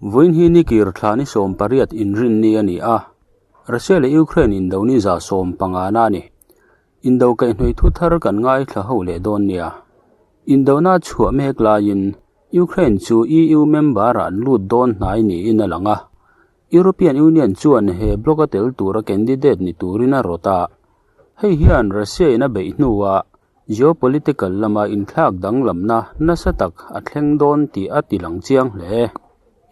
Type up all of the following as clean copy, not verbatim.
Vawiin hi nikir thla ni 18 inrinni a ni a, Russia leh Ukraine indo ni 15 na a ni. Indo kaihhnawih thu thar kan ngaithla ho leh dawn nia. Indona chhuah mek laiin Ukraine chu EU member-ah an lut dawn hnai niin a lang a. European Union chuan he bloc a tel tura candidate ni turin a rawt a. Hei hian Russia-in a beih hnuah Geopolitical lama inthlak danglamna nasa tak a thleng dawn tih a tilang chiang hle.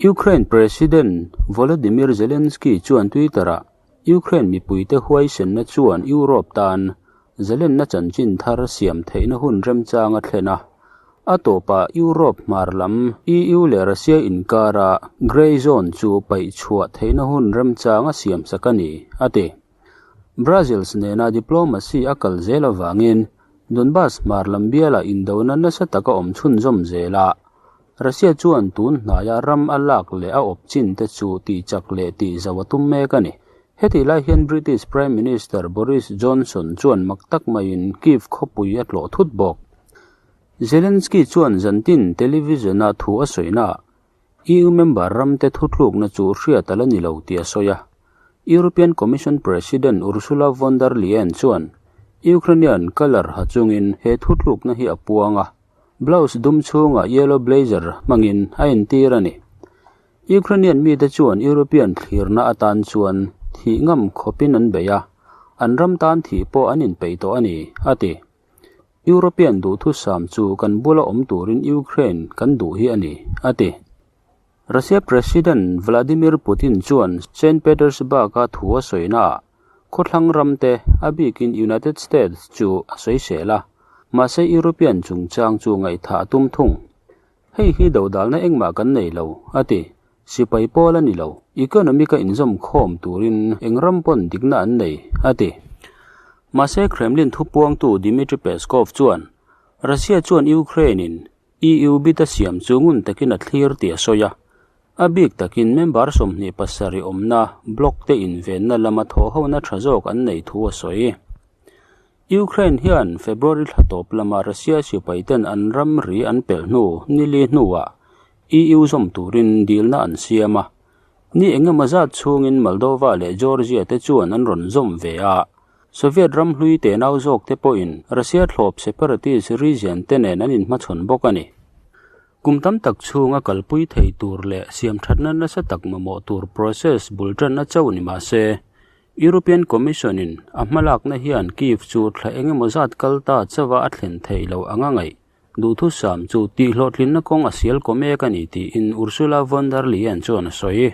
Ukraine President Volodymyr Zelensky chuan Twitter-ah Ukraine mipuite huaisenna chuan Europe tan zalenna chanchin thar siam theihna hun remchang a thlen a. A tawpah Europe hmar lam EU leh Russia inkara grey zone chu paih chhuah theihna hun remchang a siamsak a ni, a ti. Brussels nena diplomacy a kal zel avangin Donbas hmar lam bialah indona nasa taka awm chhunzawm zel a, Russia chuan tun hnaia ram a lak leh a awp chin te chu tihchak leh tihzau a tum mek a ni. Hetih lai hian British Prime Minister Boris Johnson chuan mak tak maiin Kyiv khawpui a tlawh thut bawk. Zelensky chuan zantin television-a thu a sawinaah EU member ramte thutlukna chu hriat a la ni lo tih a sawi a. European Commission President Ursula von der Leyen chuan Ukrainian colour ha chungin he thutlukna hi a puang a, blouse dum chhungah yellow blazer hmangin a entir a ni. Ukrainian mite chuan European thlirna atan chuan thih ngam khawpin an bei a, an ram tan thih pawh an inpeih tawh a ni, a ti. European duhthusam chu kan bula awm turin Ukraine kan duh hi a ni, a ti. Russia President Vladimir Putin chuan Saint Petersburg-a thu a sawinaah khawthlang ramte, a bikin United States chu a sawisel a, mahse European chungchang chu ngaihthah a tum thung. Hei hi dodalna engmah kan nei lo, a ti. Sipai pawl a ni lo. Economic-a inzawm khawm turin eng ram pawn dikna an nei, a ti. Mahse Kremlin thupuangtu Dmitry Peskov chuan Russia chuan Ukraine-in EU bit a siam chu ngun takin a thlir tih a sawi a. A bik takin member 27 awmna bloc te invenna lama thawhhona tha zawk an nei thu a sawi. Ukraine hian February thla tawp lama Russia sipaiten an ramri an pelh hnu nili hnuah EU zawm turin dilna an siam a. Ni engemaw zat chhungin Moldova leh Georgia te chuan an rawn zawm ve a. Soviet ram hlui tenau zawk te pawhin Russia thlawp separatist region te nen an inhmachhawn bawk a ni. Kum tam tak chhunga kalpui thei tur leh siamthatna nasa tak mamawh tur process bul tanna chauh ni mah se, European Commission-in a hmalakna hian Kyiv chu thla engemaw zat kal ta chauha a thlen theih loh anga ngaih duhthusam chu tihhlawhtlinna kawng a sial kaw mek a ni tiin Ursula von der Leyen chuan a sawi.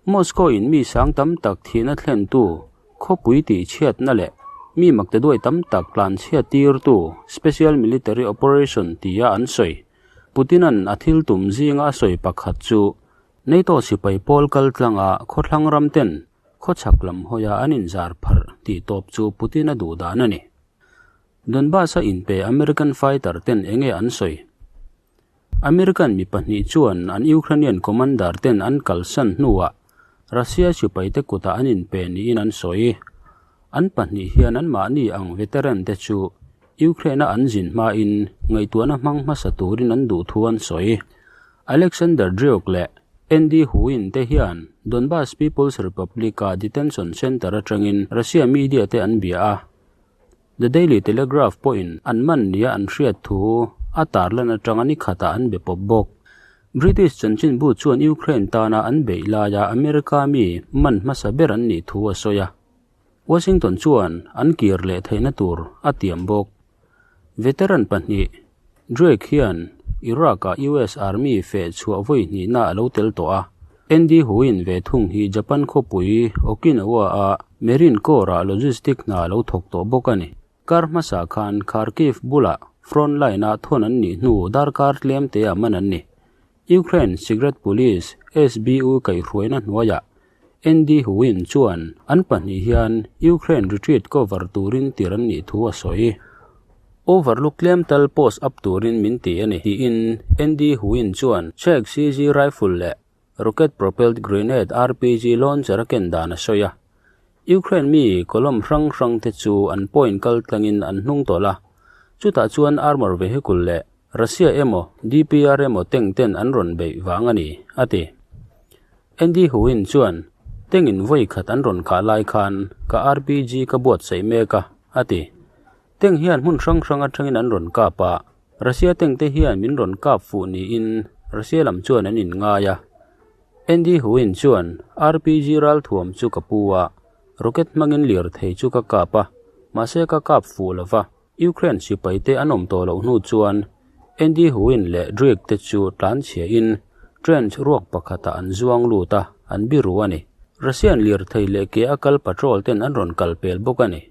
Moscow-in mi sang tam tak thihna thlentu khawpui tihchhiatna leh mi maktaduai tam tak tlanchhiat tirtu Special Military Operation tia an sawi. Putin-a'n a thil tum zinga a sawi pakhat chu NATO sipai pawl kal tlanga khawthlang ramten khawchhak lam hawia an inzar pharh tih tawp chu Putin-a duh dan a ni. Donbas-a inpe American fighter ten enge an sawi? American mi pahnih chuan an Ukrainian commander ten an kalsan hnuah Russia sipaite kutah an inpe niin an sawi. An pahnih hian anmahni ang veteran te chu Ukraine-a an zin hmain ngaihtuahna hmang hmasa turin an duh thu an sawi. Alexander Driuk leh Andy Huin te hian Donbas People's Republic-a detention center atangin Russia media te an bia a. The Daily Telegraph pawhin an man nia an hriat thu a tarlan atanga ni khatah an be pawp bawk. British chanchinbu chuan Ukraine tana an beih laia America mi man hmasa ber an nih thu a sawi a. Washington chuan an kir leh theihna tur a tiam bawk. Veteran pahnih, Drake hian Iraq-ah US Army feh chhuah vawi hnihna a lo tel tawh a. Andy Huin ve thung hi Japan khawpui Okinawa-a Marine Corps-ah logistic hna a lo thawk tawh bawk a ni. Kar hmasa khan Kharkiv bulah front line-ah thawn an nih hnu darkar tlem te ah man an ni. Ukraine Secret Police, SBU, kaihhruaina hnuaiah Andy Huin chuan an pahnih hian Ukraine retreat cover turin tir an nih thu a sawi. Overlook tlem tal post up turin min ti a ni, tiin Andy Huin chuan Czech CZ rifle leh rocket propelled grenade RPG launcher a ken dan a sawi a. Ukraine mi column hrang hrang te chu an point kal tlangin an hnung tawlh a, chutah chuan armor vehicle leh Russia emaw DPR emaw tank ten an rawn beih vang a ni, a ti. Andy Huin chuan, Tank-in vawi khat an rawn kah lai khan ka RPG ka buatsaih mek a, a ti. Tank hian hmun hrang hrang atangin an rawn kap a, Russia tank te hian min rawn kap fuh niin Russia lam chuan an inngai a. Andy Huin chuan, RPG ralthuam chu ka pu a, rocket hmangin lirthei chu ka kap a, mahse ka kap fuh lo va. Ukraine sipaite an awm tawh loh hnu chuan Andy Huin leh Drake te chu tlanchhiahin trench ruak pakhatah an zuang lut a, an biru a ni. Russian lirthei leh ke a kal patrol ten an rawn kal pel bawk a ni.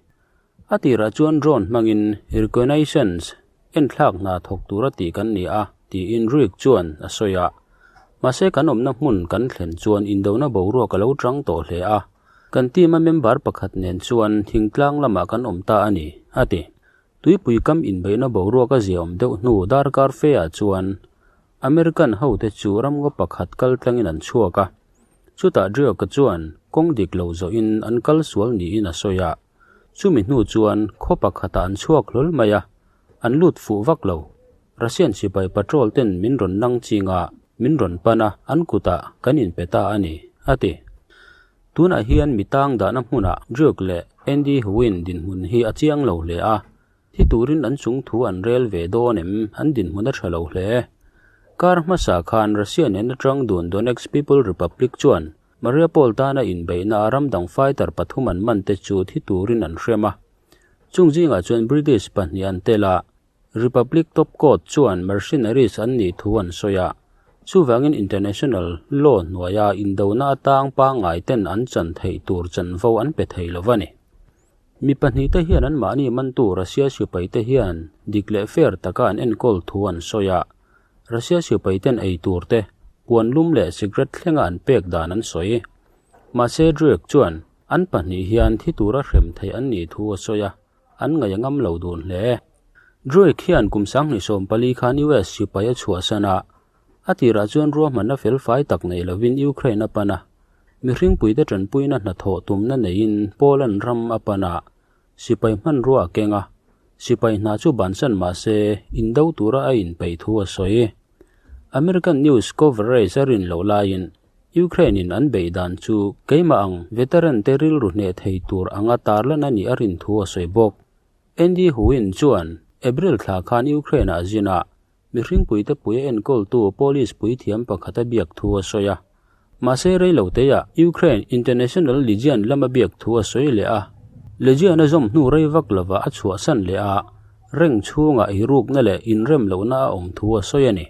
A tirah chuan drone hmangin reconnaissance enthlak hna thawk tura tih kan ni a, tiin Drake chuan a sawi a. Mahse kan awmna hmun kan thlen chuan indona boruak a lo chang tawh hle a. Kan team-a member pakhat nen chuan thingtlang lamah kan awm ta a ni, a ti. Tuipui kam inbeihna boruak a ziaawm deuh hnu darkar fe-ah chuan American hote chu ramngaw pakhat kal tlangin an chhuak a. Chutah Drake-a chuan kawng dik lo zawhin an kal sual niin a sawi a. Chumi hnu chuan khaw pakhatah an chhuak hlawl mai a, an lut fuh vak lo. Russian sipai patrol ten min rawn nang ching a, min rawn pan a, an kutah kan inpe ta a ni, a ti. Tunah hian mi tang dahna hmunah Drake leh Andy Huin dinhmun hi a chiang lo hle a, thi turin an chung thu an rel ve dawn em an dinhmun a tha lo hle. Kar hmasa khan Russia nen atang dun Donetsk People Republic chuan Mariupol tana inbeihna a ramdang fighter pathum an man te chu thi turin an hrem a. Chung zingah chuan British pahnih an tel a, Republic Top Court chuan mercenaries an nih thu an sawi a, chuvangin international law hnuaia indona atang pangngai ten an chan theih tur chanvo an pe thei lo va ni. Mi pahnihte hian anmahni mantu Russia sipaite hian dik leh fair taka an enkawl thu an sawi a, Russia sipaiten ei tur te, puan lum leh cigarette thlenga an pek dan an sawi. Mahse Drake chuan an pahnih hian thi tura hrem theih an nih thu a sawi a. An ngaih a ngam lo dun hle. Drake hian kum 2014 khan US sipai a chhuahsan a, a tirah chuan ruahmanna felfai tak nei lovin Ukraine a pan a, mihringpuite tanpuina hnathawh tumna neiin Poland ram a pan a, sipai hmanrua a keng a, sipai hna chu bansan mah se indo tura a inpeih thu a sawi. American news coverage a rin loh laiin Ukraine in an beih dan chu keimah ang veteran te rilru hneh thei tur anga tarlan a nih a rin thu a sawi bawk. Andy Huin chuan April thla khan Ukraine ah zin a, mihringpuite pui a enkawltu Polish puithiam pakhat a biak thu a sawi a. Mahse reiloteah Ukraine International Legion lama biak thu a sawi leh a. Legion a zawm hnu rei vak lovah a chhuahsan leh a, reng chhungah eirukna leh inrem lohna a awm thu a sawi a ni.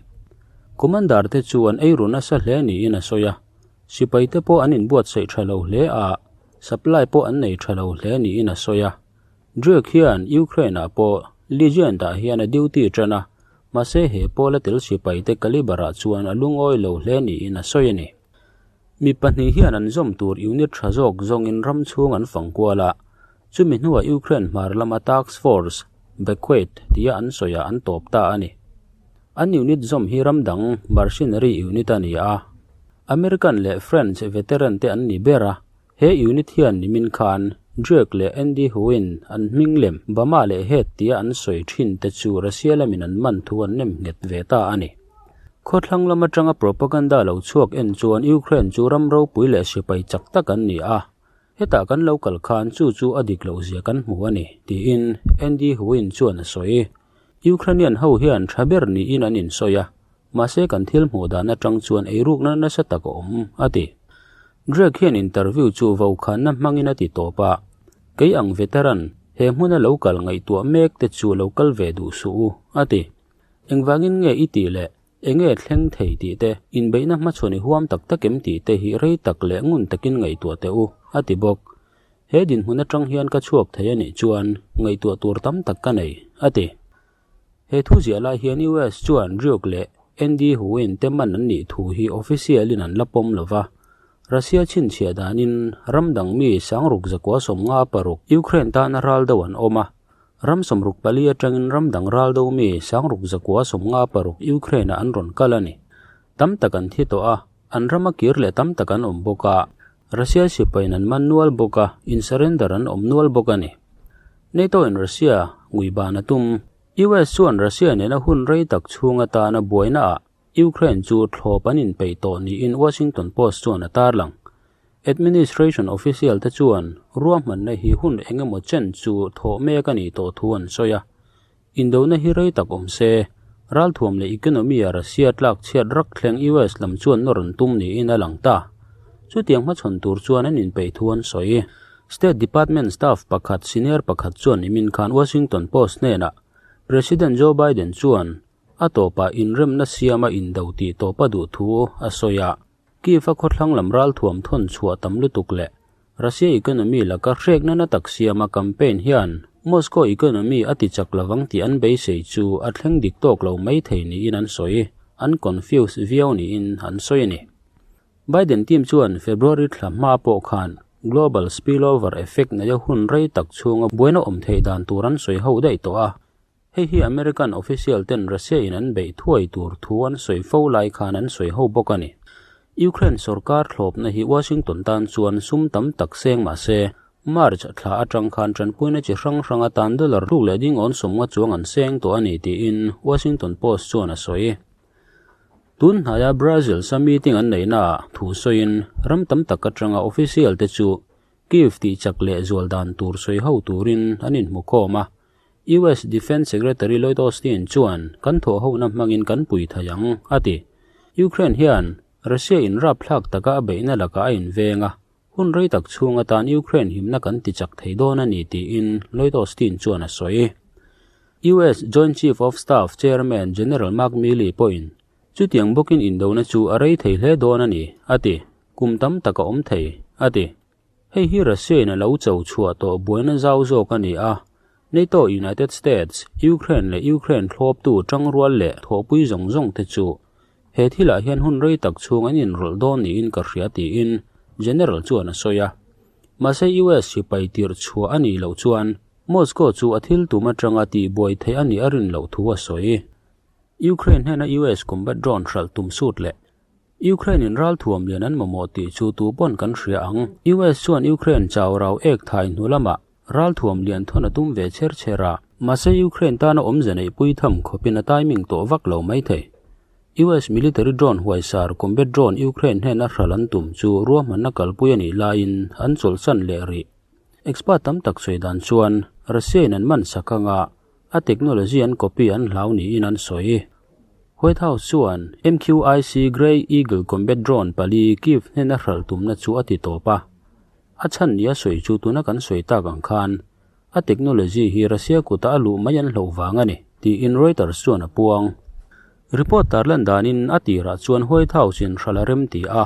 Commander te chu an ei ru nasa hle niin a sawi a, sipai te pawh an inbuatsaih tha lo hle a, supply pawh an nei tha lo hle niin a sawi a. Drake hian Ukraine ah pawh Legion ah hian a duty tan a, mahse he pawla tel sipai te caliber ah chuan a lungawi lo hle niin a sawi a ni. Mi pahnih hian an zawm tur unit tha zawk zawngin ram chhung an fang kual a, chumi hnuah Ukraine hmar lama task force, Baquet tia an sawiah an tawp ta a ni. An unit zawm hi ram dang mercenary unit a ni a, American leh French veteran te an ni ber a, he unit hian nimin khan Drake leh Andy Huin an hming lem Bama leh Het tia an sawi thin te chu Russia lamin an man thu an nem nghet ve ta a ni. Khawthlang lam atanga propaganda lo chhuak en chuan Ukraine chu ram ropui leh sipai chak tak an ni a, hetah kan lo kal khan chu chu a dik loh zia kan hmu a ni, tiin Andy Huin chuan a sawi. Ukrainian ho hian tha ber niin an insawi a, mahse kan thil hmuh dan atang chuan eirukna nasa tak a awm, a ti. Drake hian interview chu vokhanna hmangin a ti tawp a, Kei ang veteran, he hmuna lo kal ngaihtuah mek te chu lo kal ve duh suh u, a ti. Engvangin nge i tih leh enge thleng thei tih te, inbeihna hmachhawn i huam tak tak em tih te hi rei tak leh ngun takin ngaihtuah teh u, a ti bawk. He dinhmun atang hian ka chhuak thei a nih chuan ngaihtuah tur tam tak ka nei, a ti. He thu ziah lai hian US chuan Ryuk leh Andy Huin te man an nih thu hi official in an la pawm lo va. Russia chhinchhiah danin ram dang mi sangruk zakua 56 Ukraine tana ral deuh an awm a, Ram 64 atangin ram dang ral do mi 6,056 Ukraine ah an rawn kal a ni. Tam tak an thi tawh a, an rama kir leh tam tak an awm bawk a. Russia sipaiin an man nual bawk a, in surrender an awm nual bawk a ni. NATO in Russia ngui ban a tum. US chuan Russia nena hun rei tak chhung atana buaina ah Ukraine chu thlawp an inpeih tawh niin Washington Post chuan a tarlang. Administration official te chuan ruahmanna hi hun engemaw chen chu thawh mek a nih tawh thu an sawi a. Indona hi rei tak awm se, ralthuam leh economy a Russia tlak chhiat rak thleng US lam chuan nawr an tum niin a lang ta. Chutiang hmachhawn tur chuan an inpeih thu an sawi. State Department staff pakhat senior pakhat chuan nimin khan Washington Post hnenah President Joe Biden chuan a tawpah inremna siama indo tih tawp a duh thu a sawi a. Kyiv-a khawthlang lam ralthuam thawn chhuah tam lutuk leh Russia economy laka hrekna na tak siama campaign hian Moscow economy a ti chak lovang tih an beisei chu a thleng dik tawk lo mai thei niin an sawi, an confuse viau niin an sawi a ni. Biden team chuan February thla hma pawh khan global spillover effect neia hun rei tak chhunga buaina awm theih dan tur an sawi ho daih tawh a. Hei hi American official ten Russia in an beih thuai tur thu an sawi fo lai khan an sawi ho bawk a ni. Ukraine sorkar thlawpna hi Washington tan chuan sum tam tak seng mah se, March thla atang khan tanpuina chi hrang hrang atan dollar hluk leh dingawn sawmnga chuang an seng tawh a ni tiin Washington Post chuan a sawi. Tun hnaia Brazil sa meeting an neihnaah thu sawiin ram tam tak atanga official te chu Kyiv tihchak leh zual dan tur sawi ho turin an inhmukhawm a. US Defence Secretary Lloyd Austin chuan kan thawhhona hmangin kan pui thei ang, a ti. Ukraine hian Russia in rapthlak taka a beihna lakah a inveng a, hun rei tak chhung atan Ukraine himna kan ti chak thei dawn a ni tiin Lloyd Austin chuan a sawi. US Joint Chief of Staff Chairman General Mark Milley pawhin chutiang bawkin indona chu a rei thei hle dawn a ni, a ti. Kum tam tak a awm thei, a ti. Hei hi Russia in a lo cho chhuah tawh buaina zau zawk a ni a, NATO, United States, Ukraine leh Ukraine thlawptu tangrual leh thawhpui zawng zawng te chu he thilah hian hun rei tak chhung an inrawlh dawn niin ka hria tiin General chuan a sawi a. Mahse US sipai tirh chhuah a nih loh chuan Moscow chu a thil tum atanga tihbuai theih a nih a rin loh thu a sawi. Ukraine hnena US combat drone hralh tum sut leh Ukraine in ralthuam lian an mamawh tih chu tu pawn kan hria ang. US chuan Ukraine chau rau ek thai hnu lamah ralthuam lian thawn a tum ve cher cher a. Mahse Ukraine tana awmze neih pui tham khawpin a timing tawh vak lo mai thei. US military drone huaisar combat drone Ukraine hnena hral an tum chu ruahmanna kalpui a nih laiin an chawlhsan leh rih. Expert tam tak sawi dan chuan Russia in an man sak anga a technology an copy an hlau niin an sawi. White House chuan MQIC Gray Eagle combat drone pali Kyiv hnena hralh tumna chu a ti tawp a. A chhan nia sawi chu tuna kan sawi tak ang khan a technology hi Russia kuta a luh mai an hloh vang a ni, tiin Reuters chuan a puang. Report tarlan danin a tirah chuan White House in hralh a rem ti a.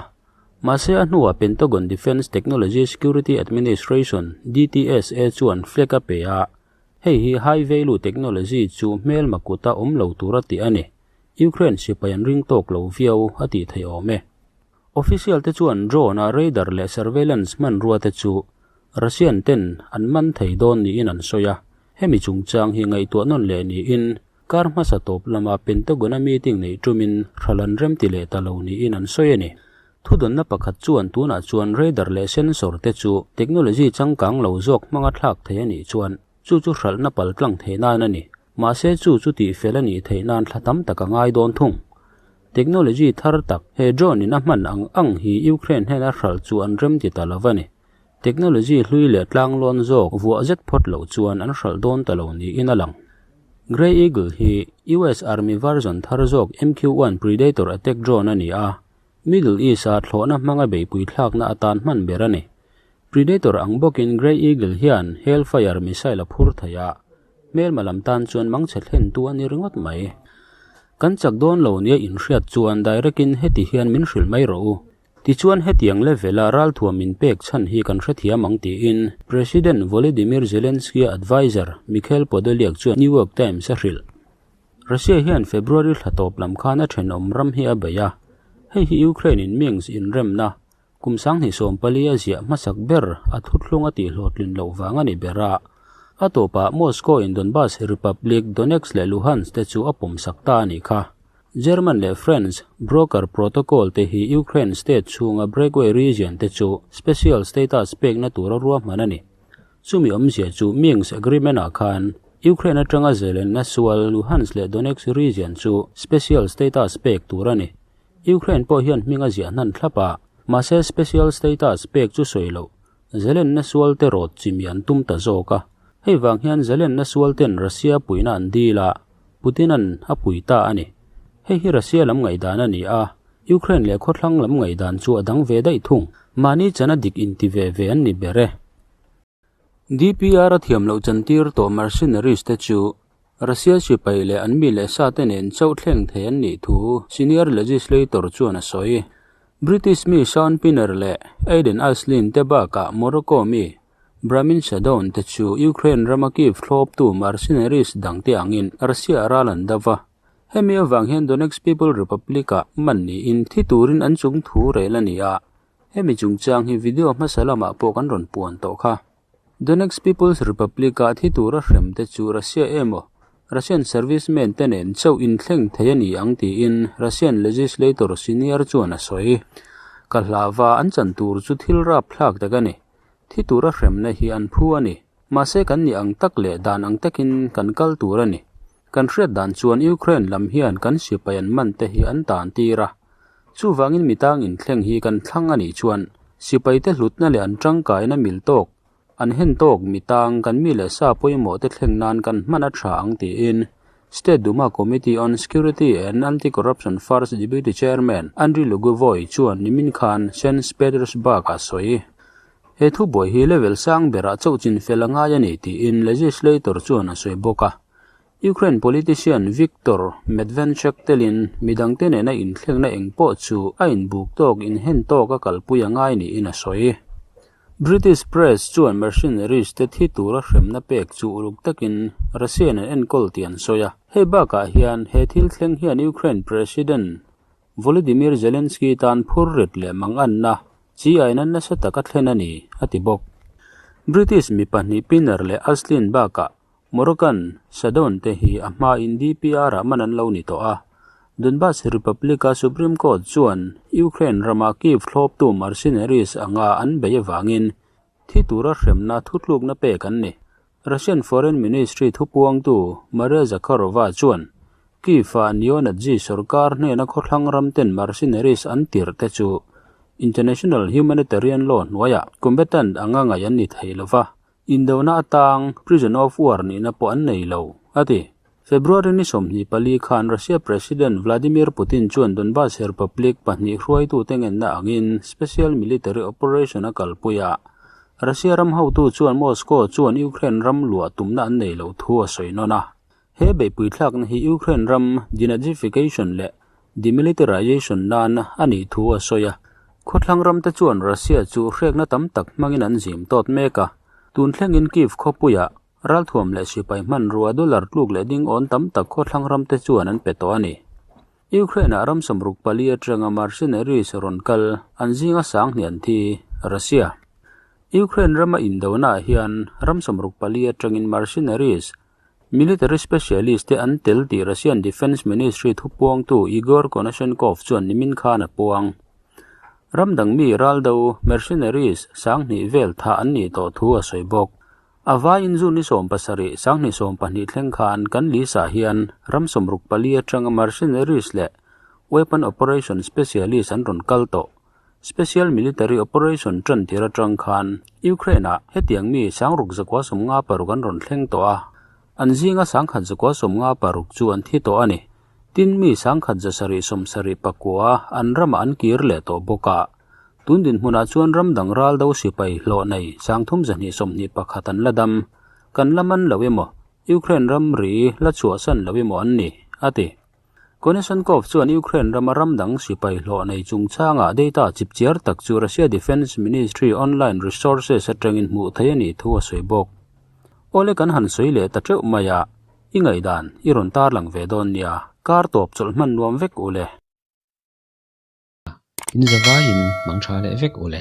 Mahse a hnuah Pentagon Defense Technology Security Administration, DTSA, chuan flag a pe a. Hei hi high value technology chu hmelma kuta awm lo tura tih a ni. Ukraine sipai an ring tawk lo viau a tih theih awm e. Official te chuan drone a radar leh surveillance hmanrua te chu Russian ten an man thei dawn niin an sawi a. Hemi chungchang hi ngaihtuah nawn leh niin kar hmasa tawp lama Pentagon-a meeting neih tumin hral an remti leh ta lo niin an sawi a ni. Thudawnna pakhat chuan tunah chuan radar leh sensor te chu technology changkang lo zawk hmanga thlak thei a nih chuan chu chu hralhna pal tlang theih nan a ni. Mahse chu chu tih fel a nih theih nan thla tam tak a ngai dawn thung. Technology thar tak he drone in a hman ang ang hi Ukraine hnena hralh chu an rem ti ta lo a ni. Technology hlui leh tlanglawn zawk vuah zet phawt loh chuan an hralh dawn ta lo niin a lang. Grey Eagle hi US Army version thar zawk MQ-1 Predator attack drone a ni a, Middle East-a thlawhna hmanga beihpui thlakna atan hman ber a ni. Predator ang bawkin Grey Eagle hian Hellfire missile a phur thei a, hmelma lam tan chuan mangchhe thlentu a ni ringawt mai. Kan chak dawn lo nia inhriat chuan direct-in heti hian min hrilh mai rawh u. Tichuan hetiang level-a ralthuam min pek chhan hi kan hrethiam ang tiin President Volodymyr Zelensky-a adviser Mikhail Podolyak chuan New York Times a hrilh. Russia hian February thla tawp lam khan a thenawm ram hi a bei a, hei hi Ukraine in Minsk inremna kum 2014 a ziah hmasak ber a thuthlung a tihhlawhtlin loh vang a ni ber a. A tawpah Moscow in Donbas Republic, Donetsk leh Luhansk te chu a pawmsak ta a nih kha. German leh French Broker Protocol te hi Ukraine state chhunga breakaway region te chu special status pekna tura ruahman a ni. Chumi awmzia chu Minsk Agreement-ah khan Ukraine atanga zelenna sual Luhansk leh Donetsk region chu special status pek tur a ni. Ukraine pawh hian hming a ziah hnan thlap a, mahse special status pek chu sawi loh Zelenna sual te rawt chimi an tum ta zawk a, hei vang hian Zelenna sual ten Russia puihna an dil a, Putin-a'n a pui ta a ni. Hei hi Russia lam ngaihdan a ni a, Ukraine leh khawthlang lam ngaihdan chu a dang ve daih thung. Mahni chana dik inti ve ve an ni ber e. DPR a thiam loh chantir tawh mercenaries te chu Russia sipai leh an mi leh sa te nen chauh thleng thei an nih thu senior legislator chuan a sawi. British mi Shaun Pinner leh Aiden Aslin te bakah Morocco mi Brahmin Shadoun te chu Ukraine rama Kyiv thlawptu mercenaries dangte angin Russia ral an do va. Hemi avang hian Donetsk People Republic-ah man niin thi turin an chung thu rel a ni a. Hemi chungchang hi video hmasa lamah pawh kan rawn puan tawh kha. Donetsk People's Republic-a thi tura hrem te chu Russia emaw Russian servicemen te nen chauh inthleng thei a ni ang tiin Russian legislator senior chuan a sawi. Ka hlauva an chan tur chu thil rapthlak tak a ni. Thi tura hremna hi an phu a ni. Mahse kan nih ang tak leh dan ang takin kan kal tur a ni. Kan hriat dan chuan Ukraine lam hian kan sipai an man te hi an tan tir a. Chuvangin mitang inthleng hi kan thlang a nih chuan sipaite hlutna leh an tangkaina mil tawk, an hen tawk mitang kan mi leh sa pawimawh te thleng nan kan hman a tha ang tiin State Duma Committee on Security and Anti-Corruption First Deputy Chairman Andriy Lugovoy chuan nimin khan Saint Petersburg-ah sawi. He thubuai hi level sang berah chauh chinfel a ngai a ni tiin legislator chuan a sawi bawk a. Ukraine politician Viktor Medvedchuk telin midangte nena inthlengna eng pawh chu a inbuk tawk inhen tawk a kalpui a ngai niin a sawi. British press chuan mercenaries te thi tura hremna pek chu uluk takin Russia nen enkawl tih an sawi a. Hei bakah hian he thil thleng hian Ukraine President Volodymyr Zelensky tan phur rit leh manganna chi aina nasa taka thlen a ni, a ti bawk. British mi pahnih Pinner leh Aslin bakah Moroccan Sadon te hi a hmain DPR-ah man an lo ni tawh a. Donbas Republic-a Supreme Court chuan Ukraine rama Kyiv thlawptu mercenaries anga an bei avangin thi tura hremna thutlukna pek an ni. Russian Foreign Ministry thupuangtu Maria Zakharova chuan Kyiv-a neo-Nazi sorkar hnena khawthlang ramten mercenaries an tirh te chu international humanitarian law hnuaiah combatant anga ngaih an ni thei lo va. Indona atang prison of war nihna pawh an nei lo, a ti. February ni 24 khan Russia President Vladimir Putin chuan Donbas Republic pahnih hruaitute ngenna angin special military operation a kalpui a. Russia ram hotu chuan Moscow chuan Ukraine ram luah tumna an nei loh thu a sawi nawn a. He beihpui thlakna hi Ukraine ram denazification leh demilitarization nan a nih thu a sawi a. Khawthlang ramte chuan Russia chu hrekna tam tak hmangin an zim tawt mek a. Tun thlengin Kyiv khawpuiah ralthuam leh sipai hmanrua dollar tluk leh ding awn tam tak khawthlang ramte chuan an pe tawh a ni. Ukraine-ah ram 64 atanga mercenaries rawn kal an zinga sang hnian thi Russia. Ukraine rama indonaah hian ram 64 atangin mercenaries Military specialist te an tel tih Russian Defence Ministry thupuangtu Igor Konashenkov chuan nimin khan a puang. Ram dang mi raldo, mercenaries, 2000 vel thah an nih tawh thu a sawi bawk. A vaiin June ni 17, 2012 thleng khan kan list-ah hian ram 64 atanga mercenaries leh weapon operation specialist an rawn kal tawh. Special Military Operation tan tir atang khan Ukraine-ah hetiang mi 6956 an rawn thleng tawh a, an zinga 1156 chu an thi tawh a ni. Tin, mi 1779 an ramah an kir leh tawh bawk a. Tun dinhmunah chuan ram dang ral do sipai hlawh nei 3221 an la dam. Kan la man lo emaw, Ukraine ramri la chhuahsan lo emaw an ni, a ti. Konashenkov chuan Ukraine rama ram dang sipai hlawh nei chungchangah data chipchiar tak chu Russia Defence Ministry online resources atangin hmuh theih a nih thu a sawi bawk. Awle kan han sawi leh ta teuh mai a, i ngaihdan i rawn tarlang ve dawn nia, kar tawp chawlh hman nuam vek u le. In zavaiin mang tha leh vek u le.